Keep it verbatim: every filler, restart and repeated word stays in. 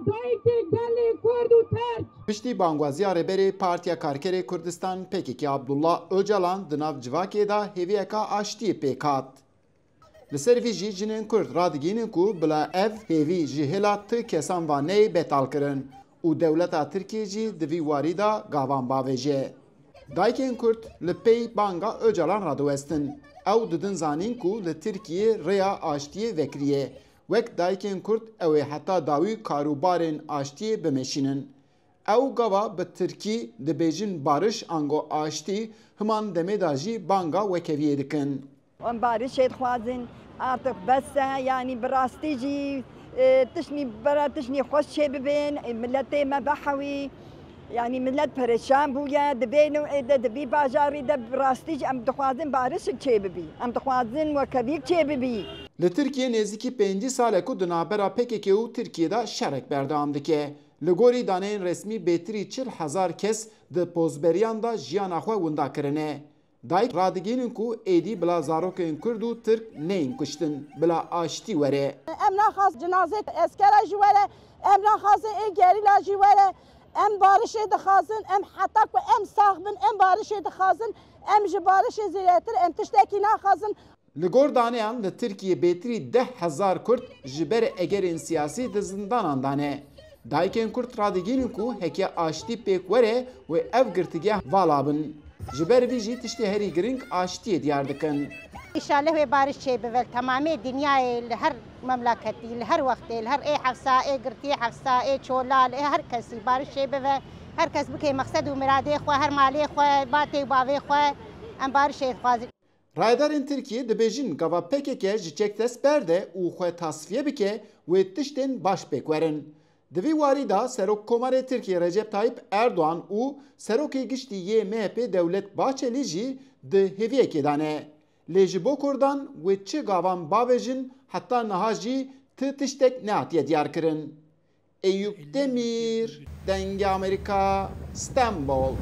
Dayikê gelê Kurd û Tirk. Piştî bangwaziya Rêberê Partiya Karkerê Kurdistan P K K Abdullah Ocalan di nav civakê de hêviyeka aştiyê pêk hat. Li ser vî jî jinên Kurd radigihînin ku bila ev hêvî ji hêla ti kesan ve neyê betal kirin û dewleta Tirkiyê jî di vî warî de gavan bavêje. Dayikên Kurd li pey banga Ocalan radiwestin. Ew didin zanîn ku li Tirkiyê rêya aştiyê vekiriye. Wek dayikên Kurd ew ê heta dawî karûbarên aştiyê bimeşînin. Ew gava bi tirkî dibêjin bariş ango aştî, himan demê de jî banga wekeviyê dikin. Em barişê dixwazin, artık bes e, yanî bi rastî jî e, tiştnî bera tiştnî xweş çêbibên, e, miletê me behewî, yanî milet perêşan bûye, dibên û ê de di vî bajarî de bi rastî jî em dixwazin barişik çêbibî, em dixwazin wekevîk çêbibî. Li Tirkiyê nêzîkî pêncî sal e ku di navbera P K K û Tirkiyê de şerek berdewam dike. Li gorî daneyên resmî bêtirî çil hezar kes di pozberiyan de jiyana xwe winda kirine. Dayik radigihînin ku êdî bila zarokên Kurd û Tirk neyên kuştin, bila aştî were. Em naxwazin cinazê eskera jî were, em naxwazin ê gerîla jî were. Em barişê dixwazin, em heta ku em sax bin, em barişê dixwazin. Em ji barişê zêdetir em tiştekî naxwazin. Li gor daneyan li Tirkiyê bêtirî deh hezar Kurd ji ber egerên siyasî di zindanan de ne. Dayikên Kurd radigihînin ku heke aştî pêk were wê ev girtîgeha vala bin. Ji ber vî jî tiştê herî giring aştiyê diyar dikin. Înşallah wê bariş çêbive li temamê dinyayê, li her memleketî, li her wextê, li her ê hefsa, ê girtiyê hefsa, ê çola, li ê her kesî bariş çêbive. Her kes bike meqsed û miradê xwe, her malê xwe, batê û bavê xwe em barişê dixwazin. Rayedarên Tirkiyê dibêjin gava P K K ji çek dest berde û xwe tasfiye bike wê tiştên baş pêk werin. Di vî warî de Serokkomarê Tirkiyê Recep Tayyip Erdogan û Serokê Giştî yê M H P Dewlet Bahçelî jî di hêviyekê de ne. Lê ji bo Kurdan wê çi gavan bavêjin heta niha jî ti tiştek nehatiye diyarkirin. Eyûp Demîr, Dengê Amerîka, Stenbol.